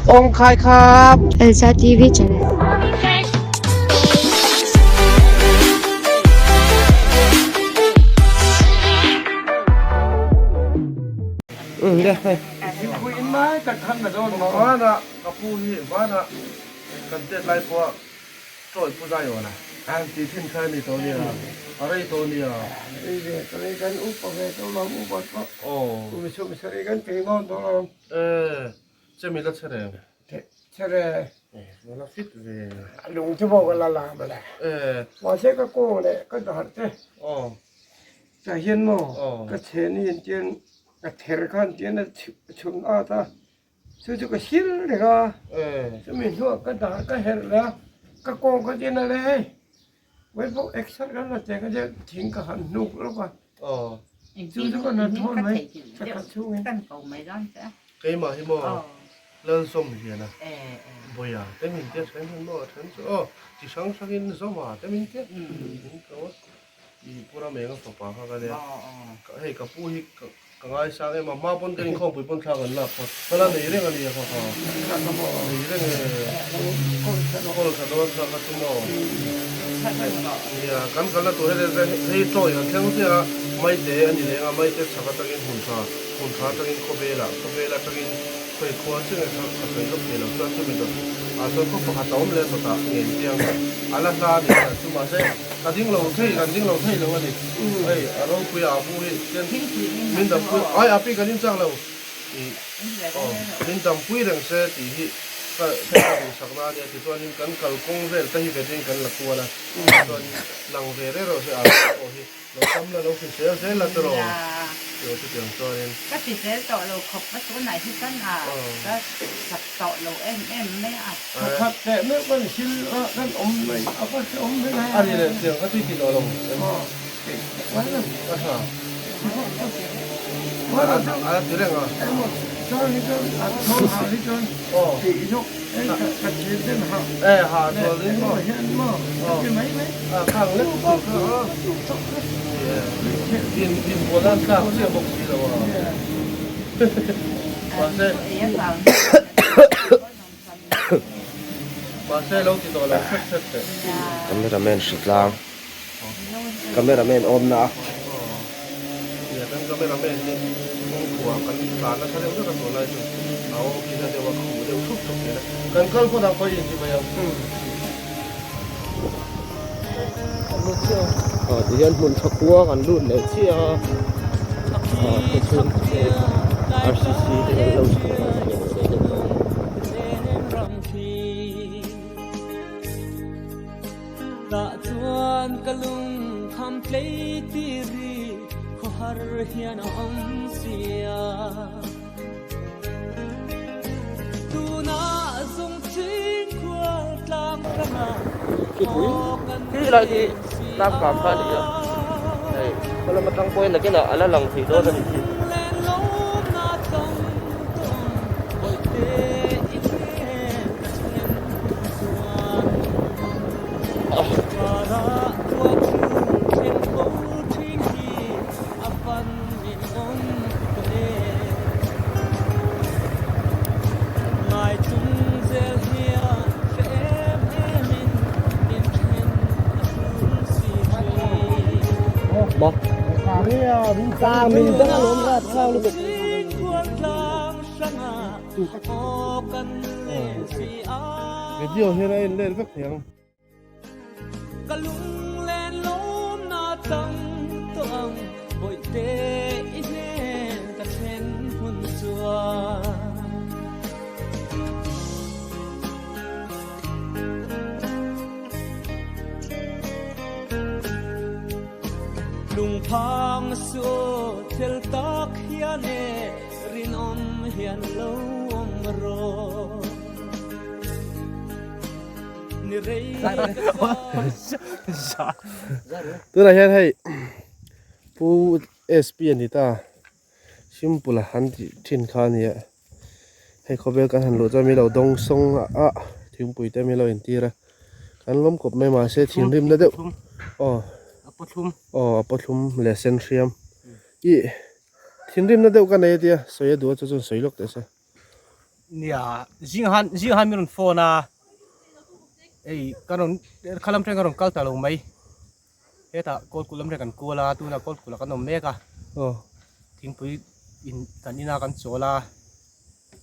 Ong khai khap. Elsa TV channel. Thingpui in mai tak khan na dawn maw? Vanah ka pu hi vanah kan tet lai pawh chawi pu zai awn a. An ti thin kha a ni tawh nia, a rei tawh nia. Rei ve ka rei kan upa ve tawh lo, upa pawh kum sawm sarih kan tling dawn tawh lo. E, che mi la che reng. Che re. E, la la fit ve. A lung chu pawh ka la la mawle. E. Mahse ka kawng leh ka dar te. Aw. Tah hian maw ka chhen hi engtiang ka ther khan tian a chhun at a, chu chu ka sil reng a. Chumi hnuah ka dar ka herh leh a, ka kawng kha tian a le hei. Vawi pawh exer kan la cheng a nia thing ka han hnuk lawk a. Chu chu ka na thawn mai thla khat chhungin. Keimah hi maw Lalsawm hian a Bawia te min tia then hian maw a then chu aw chi hrang hrangin Zova te min tia min ko a i Pura Menga fapa kha ka nia hei ka pu hi ka Ka ngaisang em a, hma pawn ka inkhawmpui pawn thla kan lak kha, ka la nei reng a nia kha kha, nei reng e, kawl tha dawn kha ka tum aw, nia kan kalna tur heti hei chawi kan thleng chiah a, maite a ni leng a, maite chhak atangin hmun tha, hmun tha atangin khawvel ah, khawvel atangin khawi khua chiah nge kha ka sawi lawk thei lo chuan chumi dawt ah chuan khaw pakhat a awm leh dawtah ngei chiang a la hla a ni kha chu mahse ka ding lo thei kan ding lo thei lo a ni hei a ropui a a pu hi. Min dampui ai api kan inchak lo tih aw min dampui reng se tih hi ka hei ka duhsakna a nia tichuanin kan kalkawng vel te hi ve deuhin kan la kual a chuan lang ve reng reuh se api pawh hi lo tam la lo hrisel zel la tiraw tih chutiang chuanin. Ka hrisel tawh lo khawp a tunah hi chuan a ka chak tawh lo em em mai a. Thakhat teh meuh kan sil a kan awm mai a va hrehawm ve a ni leh chiang ka tui ti tawh lo. A tha. A ti reng a. E ha chuan in maw. A khang lek tur kha a. In in bual a tlak chiah bawk si lo a. Mahse. Mahse lo ti tawh lo hret hret teh. Cameraman hritlang cameraman awmna a. Nia kan cameraman hi kawngkhua kan tlan nasa deuh vek a tunlai chu a aw khi na deuh a khuh deuh thup thup thin a. Kan kal phawt ang khawi inti mai ang. Aw tihian hmun tha khua kan lut leh chiah a aw khawchhung RCC te kan lo chhuah a. Khi lai hi tlang kang kha a ni a hei khaw lam atang pawhin nakinah a la lang thei dawn a ni hi. Video hian a en let vek thei ang. Ka lunglen lawmna tam tawh ang bawihte i hnen ka thlen hun chuan. Lungphang su thil tak hian e rinawm hian lo awm rawh. Tunah hian hei Pu SP a ni ta simple a han tih thin kha a ni a hei khawvel kan han luh chuan min lo dawng sawng a thingpui te min lo intir a kan lawm kawp mai mahse thinrimna deuh aw aw a pawthlum leh sen hriam ih thinrimna deuh ka nei a tia sawi a duh a chu chuan sawi lawk teh se. Nia zing han zing han min rawn phone a hei ka rawn khalam teng ka rawn kal ta lo mai hetah kawlkulh lam reng kan kual a tunah kawlkulh ah kan awm mek a thingpui in kan ina kan chawl a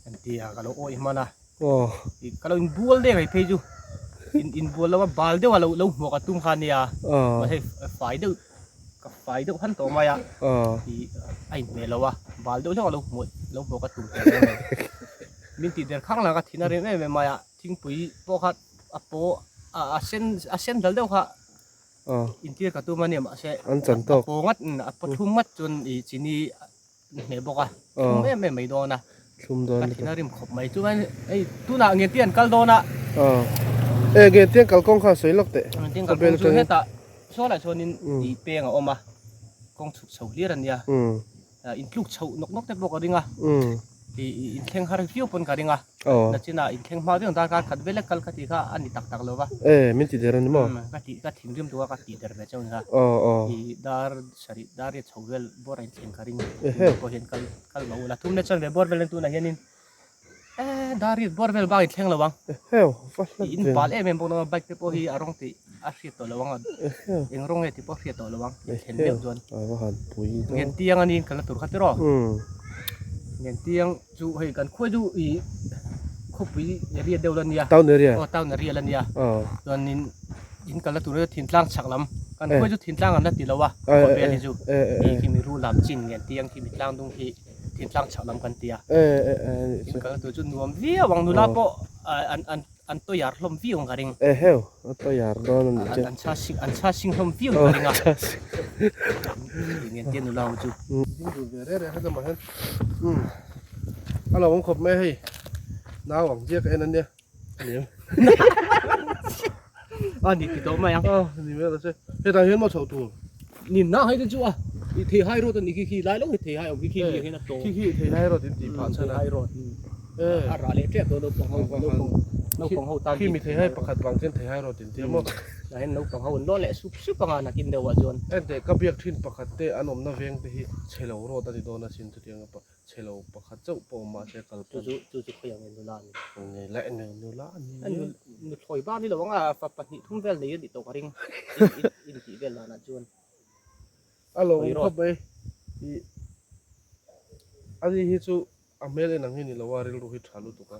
an ti a ka lo awih hman a ka lo inbual deuh hei phei chu in inbual lo a bal deuh a lo lo hmuak a tum kha ania mahse fai deuh ka fai deuh han tawh mai a ih a inhmeh lo a bal deuh hlek a lo hmuh lo hmuak a tum teh reng mai min tih der khang lang a thin a rem em em mai a thingpui pawh kha a paw a sen a sen dal deuh kha intir ka tum a nia mahse a paw ngat a paw thum ngat chuan ih chini hmeh bawk a thlum em em mai dawn a thlum dawn ka thin a rim khawp mai chuan hei tunah ngenti an kal dawn a e ngenti an kal kawng kha sawi lawk teh ngenti an kal kawng chu hetah saw lai chuanin tih peng a awm a kawng chhuk chho hlir a nia intluk chho nawk nawk te pawh ka ring a ih inthleng har viau pawn ka ring a nachinah inthleng hma viau darkar khat vel lek kal ka tih kha a ni tak tak lo va e min ti der a ni maw ka tih ka thinrim duh a ka tih der ve chauh a ni kha ih dar sarih dar riat chho vel bawr a inthleng ka ring tun pawh hian kal kal mah ula thum na chuan ve bawr vel an tunah hianin e dar riat bawr vel bak inthleng lo ang in bal em em bawk a bike te pawh hi a rawng tih a hriat tawh lo ang eng rawng nge tih pawh a hriat tawh lo ang inthen deuh chuan Ngentiang a niin kalna tur kha tiraw Ngentiang chu hei kan khuai chu ih khawpui area deuh la nia town area aw town area la nia chuanin in kalna tur chu thintlang chhak lam kan khuai chu thintlang an la ti lo a khawvel hi chu ih khi mi ru lam chin Ngentiang khi mi tlang dung khi thintlang chhak lam kan ti a in kalna tur chu nuam viau ang nula pawh an an an tawih ar hlawm viau ang ka ring. Eheu, a tawih ar dawn a nih chu. An chha sing, an chha sing hlawm viau ang ka ring a. Eng tia nula ho chu. Ding dun ve reh reh kha lamah hian umm a lo awm khawp mai a hei nau ang chiah ka en a nia aniang. A ni ti tawh mai ang. A ni mai ang che. Hetah hian maw chhoh tur? Ni na hai te chu a i thei hai road a nih khi khi lai lo hi thei hai awm khi khi ni hian a tawng. Khi khi thei hai road in tih phah chhan a. Thei hai road. A rah leh tep dawn naupang ho naupang naupang ho tan Khi mi thei hai pakhat vang khian thei hai road in ti a maw. Tah hian naupang ho an lawn leh sup sup anga nakin deuh ah chuan. Enteh ka biak thin pakhat te an awmna veng te hi chhelo road a ni dawn asin chutiang a chhelo pakhat chauh pawh awm mahse kal pawn. Chu chu chu khawi ang nge nula a ni. Nge leh nge nula a ni. A nuthlawi bak ni lo ang a fa pahnih thum vel nei a nih tawh ka ring in tih vel danah chuan. A lo awm khawp mai ih ani hi chu a hmel en ang hi ni lo a rilru hi tha lutuk a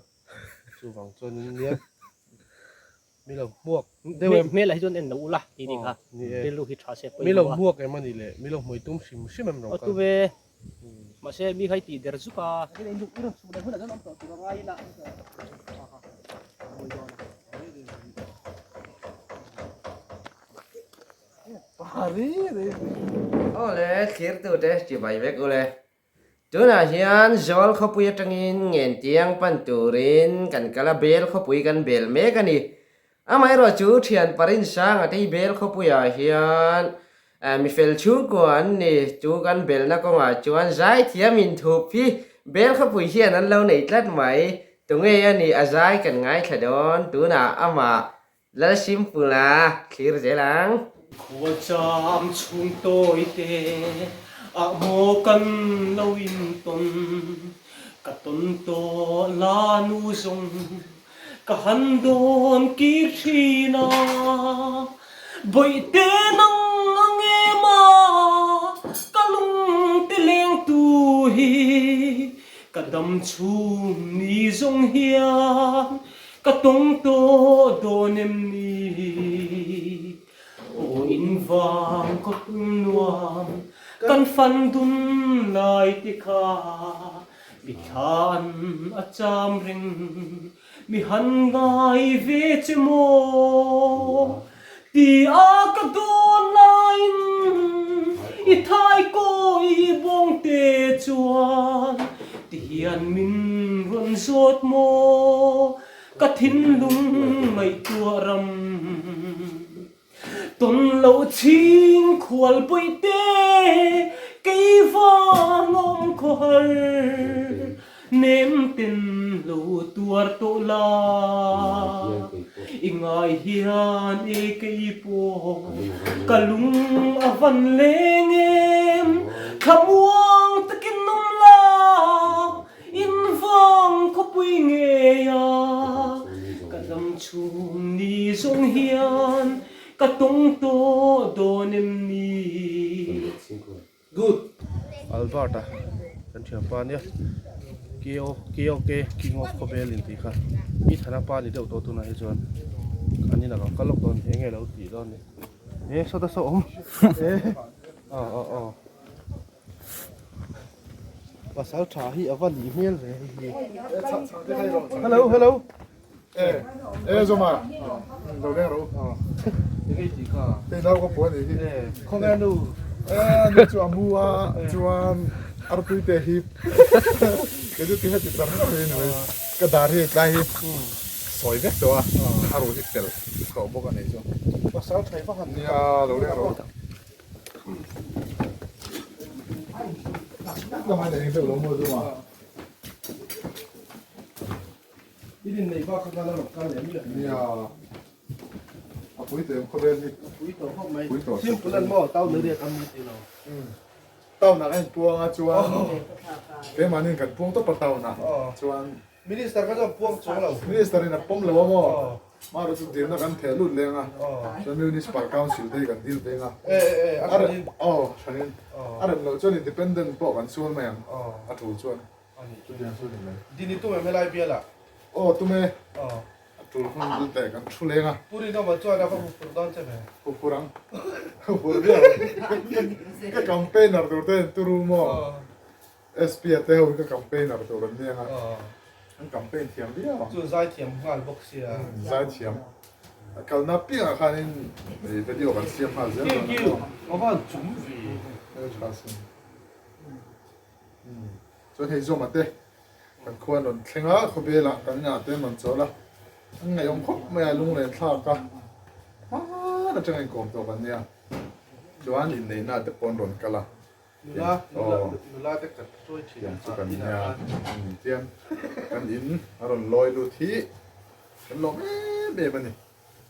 chuvang chuanin nia Mi lo hmuak deuh em? Hmel ah hi chuan en lo ula tih ni kha. Rilru hi tha se pawimawh a. Mi lo hmuak em a ni le? Mi lo hmui tum hrim hrim em rawh kal? Aw tu ve. Mahse mi kha i tih der zuk a. I rawn chhuk leh hunah chuan awm tawh tur a ngai ila. Awle thlir tute chibai vek ule. Tunah hian Zawl khawpui atangin Ngentiang pan turin kan kal a, Bel khawpui kan bel mek a ni. Amaherawh chu thian parin sanga te hi Bel khawpuiah hian mifel chhungkua an ni. Chu kan belna kawngah chuan zaithiam inthup hi Bel khawpui hian an lo nei tlat mai. Tunge a nih a zai kan ngaithla dawn. Tunah amah Lalsimpula thlir zel ang. Khua cham chhung tawi te ah maw kan lo in tawn, ka tawn tawh la nu zawng ka han dawn kir thin a, bawihte nang ang em a ka lung ti leng tu hi ka dam chhung ni zawng hian Ka tawng tawh dawn em ni? Aw in vang ka pum nuam, kan fan dun lai te kha mi thlan a cham reng, mi han ngai ve che maw? Ti a ka dawn laiin i thai kawi bawng te chuan ti hian min rawn zawt maw? Ka thinlung ngaihtuah ram tawn loh chhing khual pawih te kei vang awm khawhar. Nem ten lo tuar tawh la, i ngai hian e kei pawh ka lung a van leng em, thlamuang takin awm la, in vang khawpui. khawpui ngei a, ka dam chhung ni zawng hian ka tawng tawh dawn em ni? Good! Albert a kan thianpa ania KO KOK King of Khawbel in tih kha i thana pa ni deuh tawh tunah hi chuan an inah lo kal lawk dawn eng nge lo tih dawn ni e sawta saw awm e aw aw aw pasal tha hi a va nih hmel ve hei hi hello hello e e zoma lo leng ro enge i tih kha hei nau ka puan ni hi e khawnge nu e nu chu a mu a chuan arpui te hi kei chu ti heti char char hi ni mai ka dar hi tlai hi sawi vek tawh a a ru hi pel tawh bawk a nih chu pasal thai va han nia lo leng ro Minister kha chuan puang chuang lo. Minister in a pawm lo a maw? Mara chu dilna kan theh lut leng a, chuan Municipal Council te hi kan dil veng a. A rem aw hranin a rem loh chuan independent pawh kan sual mai ang a tul chuan chutiang chu ni mai. Dini tum em helai bialah? Aw tum e, a tul hun lut leh kan thu leng a. Pu Rinawma chuan a va huphurh dawn che ve? Huphurh ang, huphurh viau ang. Ka campaigner tur te an turu maw? SP a te ho hi ka campaigner tur an nia nga, an campaign thiam viau ang. Chu zaithiam nghal bawk sia. Zaithiam. A kalna piangah khanin video kan siam nghal zel dawn a. Thank you. A van chum ve. Hmeltha sin. Chuan hei Zawma te kan khua an rawn thleng a, khawvelah kan inah te an rawn chawl a, an ngaihawm khawp mai a, lunglen thlak a, hmaan atanga inkawm tawh kan nia. Chuan inneihna te pawh an rawn kal a. Nula, nula, nula te ka hruai thin a chu kan nia tian kan in a rawn lawi lut hi kan lawm em em a ni.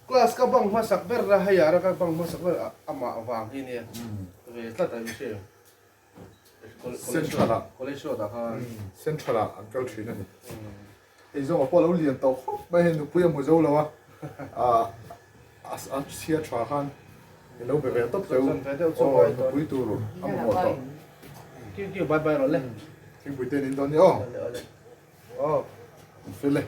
Class ka bang hmasak ber a, hei ara ka bang hmasak ber amah vang hi nia ve tlat a in hria em? Central ah College road ah khan Central ah an kal thin a ni. Hei zawng a pawh lo lian tawh khawp mai hei nupui a hmu zo lo a, a chhia tha khan i lo be ve tawp teh u, aw nupui tur a mamawh tawh. Thingpui te an in dawn nia aw, an fel e.